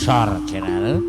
Sor channel.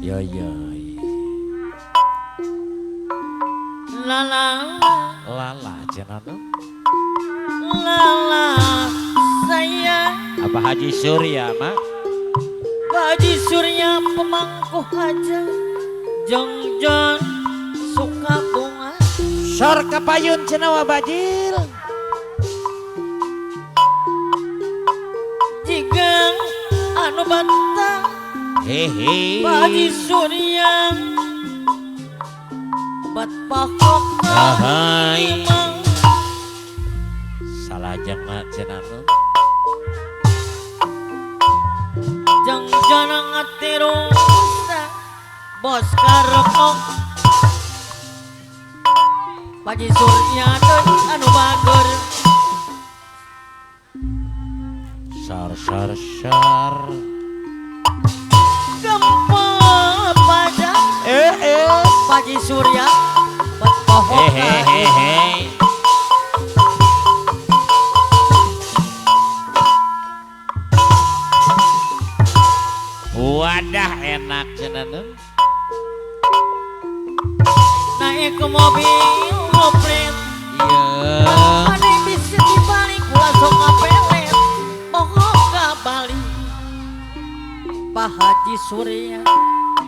Yo yo. La la la la jenano. La la sayang. Apa Haji Surya mak? Haji Surya pemangku haja. Jong jong suka bunga. Sor kapayun cenawa bajil. Jigang anu bantang. Hehe. Haji Surya bat pahok ahai. Salah jang cenano. Jang janang atirusa bos karepong. Haji Surya deui anu bager. Sar sar sar. Gempa pajak Haji Surya bat pahok hehehe. Wadah enak cenah. Naik ke mobil ngopret. Iya. Ade bisa dibalik langsung ngapelet. Mohon ka Bali. Pak Haji Surya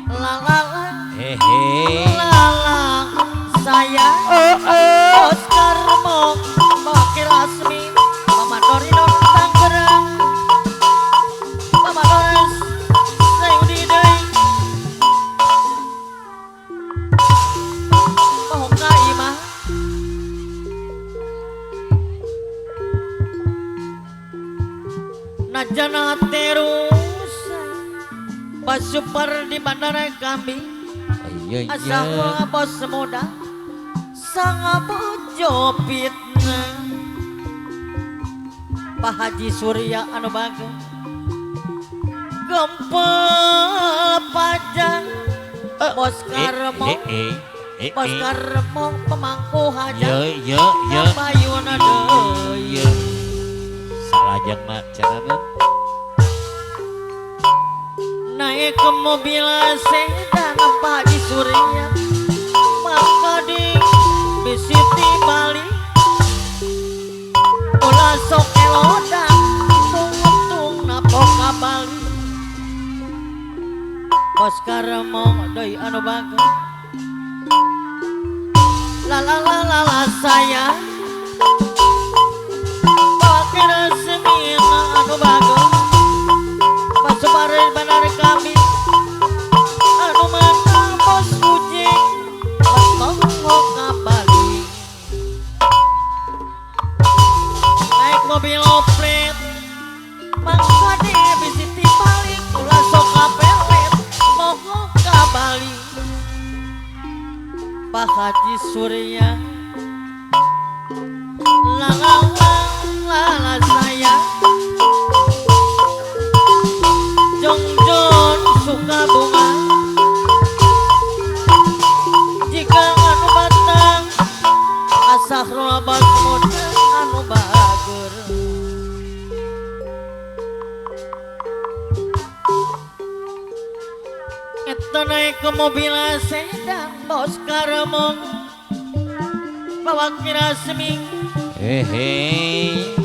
la la la hehe la la saya Oscar Mong Wakil Asmi Mama Dorino Tangerang Mama Dores Sayudi deui Mohon ka imah Najana terus Pas super di bandara kami. Iya iya. Asal bos muda sangat bojo fitnah. Pak Haji Surya anu bagus. Gempel pajang bos karmo. Bos karmo pemangku hajat. Yo yo yo. Payuna deui. Salah jang mak cenah. Naik ke mobil sedan Pak Haji Surya maka di bisiti Bali ulah sok elodan tung-tung napok ka Bali bos karemo deui anu bagus la la la la la saya bakir semina anu bagus Pasupare bandar kami anu mata bos kucing pas ka Bali naik mobil oplet mangsa di bisiti balik ulah sok kapelet moho ka Bali Pak Haji Surya la la la la la saya Jongjon suka bunga jika anu batang asah bos muda anu bager eta naik ke mobil sedan bos karemong bawa kira seming hehe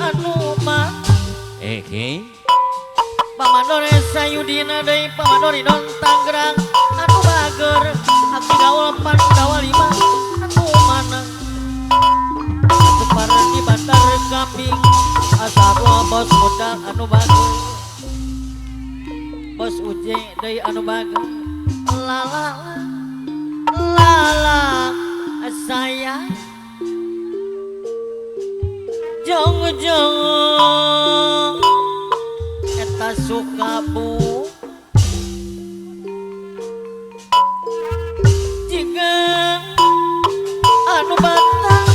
anu mah hehe Pamadore Sayudina deui Pamadori don Tangerang anu bager aki gaul Pandawa lima anu mana anu di bandar kambing asal bos muda anu bager bos uje deui anu bager la la la la saya jong jong. Sukabu jika anu batang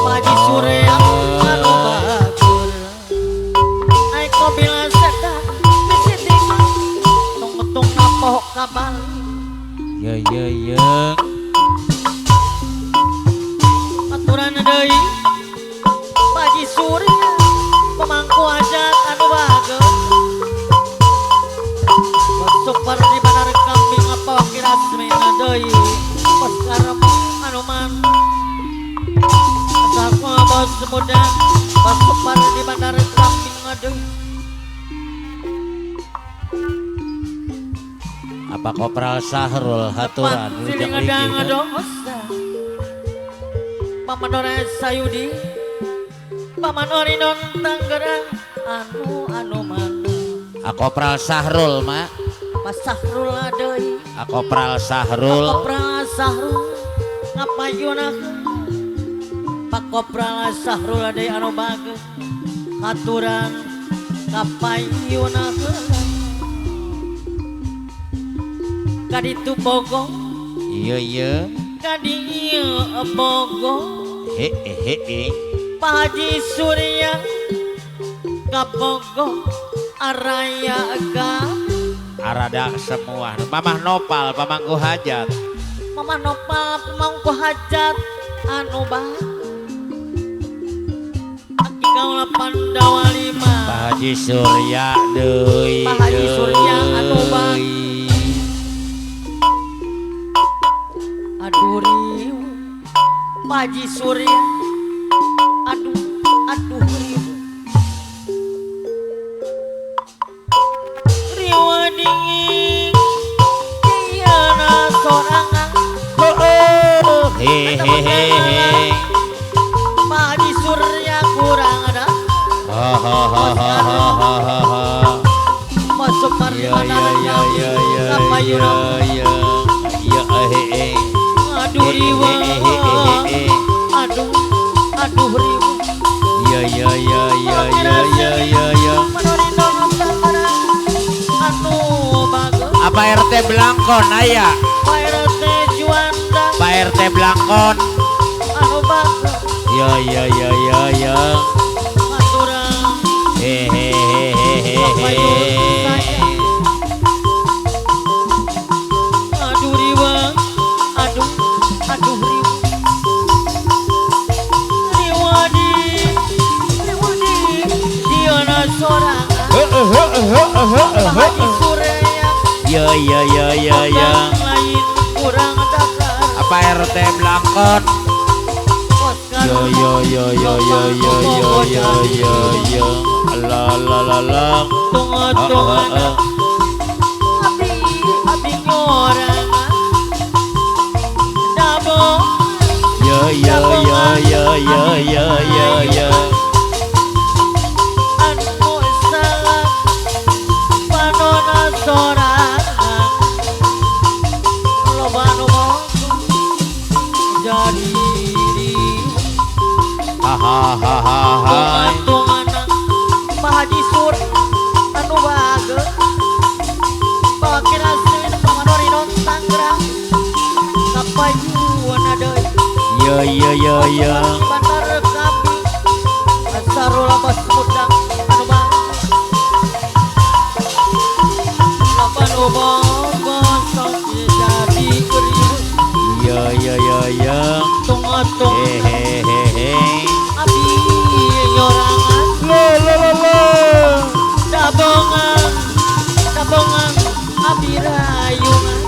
Paji Surya anu bagus naik mobil sedan bisitik tung-tung napoh kabal ye ye ye aturan deui Paji Surya pemangku hajat anu bagus super di bandar kambing apa kira semena deui bos karep anu man asal bos muda bos super di bandar kambing deui apa kopral Sahrul haturan ujang ligi Paman Ore Sayudi Paman Orinon Tangerang anu anu mana Akopral Sahrul mak Pak Sahrul deui Akopral Sahrul Akopral Sahrul ngapayuna Pak Kopral Sahrul deui anu bagus aturan kapayuna kaditu Bogor iya iya kadieu Bogor he he he Pak Haji Surya ka Bogor araya ka arada semua Mamah Nopal pamangku hajat Mamah Nopal pamangku hajat anu bagus aki kaula Pandawa lima Pak Haji Surya deui Pak Haji Surya anu bagus aduh riuh Pak Haji Surya aduh aduh riuh riuh dingin tiana sorangan oh oh hehehe Pak Haji Surya kurang ada ha ha ha ha ha ha masuk ya ya ya ya ya ya ya hehe aduh riuh aduh aduh riuh ya ya ya ya ya ya ya ya apa RT Blangkon aya Pak RT Juanda Pak RT Blangkon anu bagus ya ya ya ya ya aturan hehehehehe aduh riuh aduh aduh riuh riuh di diona sorangan Pak Haji Surya ya ya ya ya ya lain kurang dasar apa RT Blangkon ya ya ya ya ya ya ya ya ya ya la la la la tung-tungan abi abi nyorangan dabo ya ya ya ya ya ya ya ya anu salah panona sorangan loba nu jadi ha ha ha ha tung-tungan Pak Haji Sur anu bagus Pakira sin pamanorinon Tangerang kapayuan deui ya ya ya ya bandar kami Sarul bos mudang anu bagus loba nu bogo sok jadi riuh ya ya ya ya tung-tung hehehehe abi nyorangan lo lo lo lo dabongan dabongan abi rayungan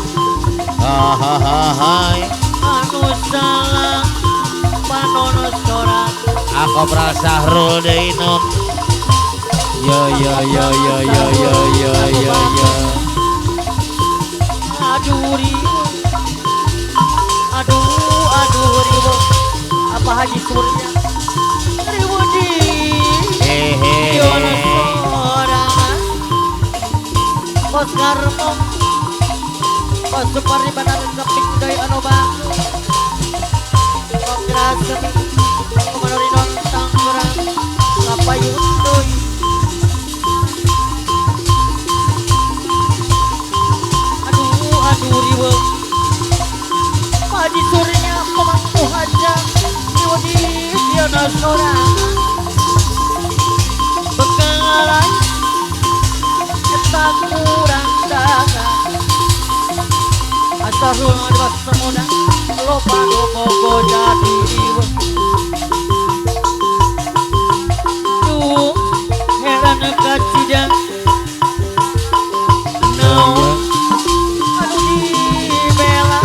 ha ha ha hai anu salah panono sorangan Akopral Sahrul deui nun ya ya ya ya ya ya ya ya ya aduh riuh aduh aduh riuh apa Haji Surya riuh di hehehe sorangan bos karmong bos super di bandar keping deui anu bagus Kira semi Komanorinon Tangerang kapayun deui Haji Surya pemangku hajat Yudi Diono sorangan Bekalan eta kurang dagang Asarul ngadwas semuda loba nu bogo jadi riweuh Duh heran kacidang Naon anu dibela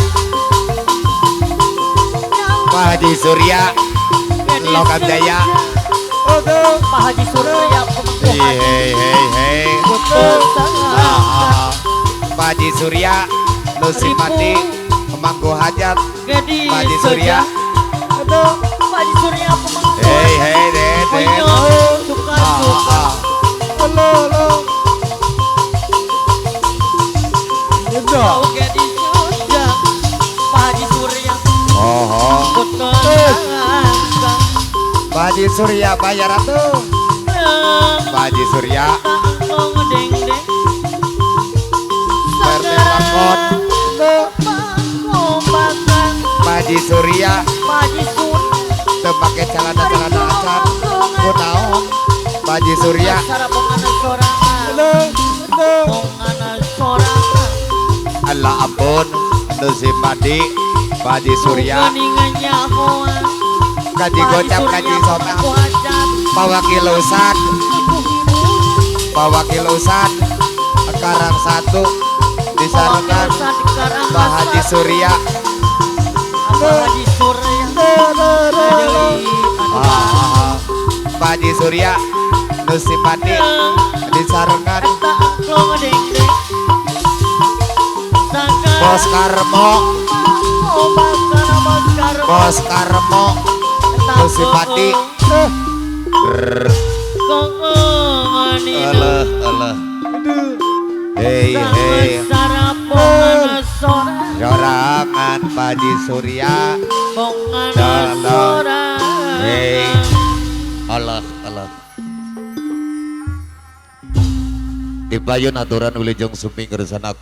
Pak Haji Surya Lokam Jaya. Pak Haji Surya pemangku Hei hajat hei hei hei. Ah, ah. Pak Haji Surya Nusipati pemangku hajat. Gedi Pak Haji Surya. Pak Haji Surya pemangku Hei hei deh deh. Suka Ah, suka ah, ah. Kau gedi suja Pak Haji Surya Oh, oh. Kutenangkan Pak Haji Surya bayar atuh. Pak Haji Surya Tangkong deng deng RT Lakon. Pangkomakan Pak Haji Surya Pak Haji Surya teu make celana-celana acan. Kunaon? Pak Haji Surya Sarabongana sorangan Bongana sorangan Allah ampun Nusipati Pak Haji Surya Geningan nyahoan kaji gocap kaji sotak Pak Wakil Ustad Pak Wakil Ustad Karang satu disarankan Pak Haji Surya. Pak Haji Surya Ah, ah, ah. Pak Haji Surya Nusipati disarankan Bos Karmo Bos Karmo Nusipati. Alah alah. Hei hei sorangan Pak Haji Surya. Hei alah alah. Dipayun aturan wilujeng sumping kersana.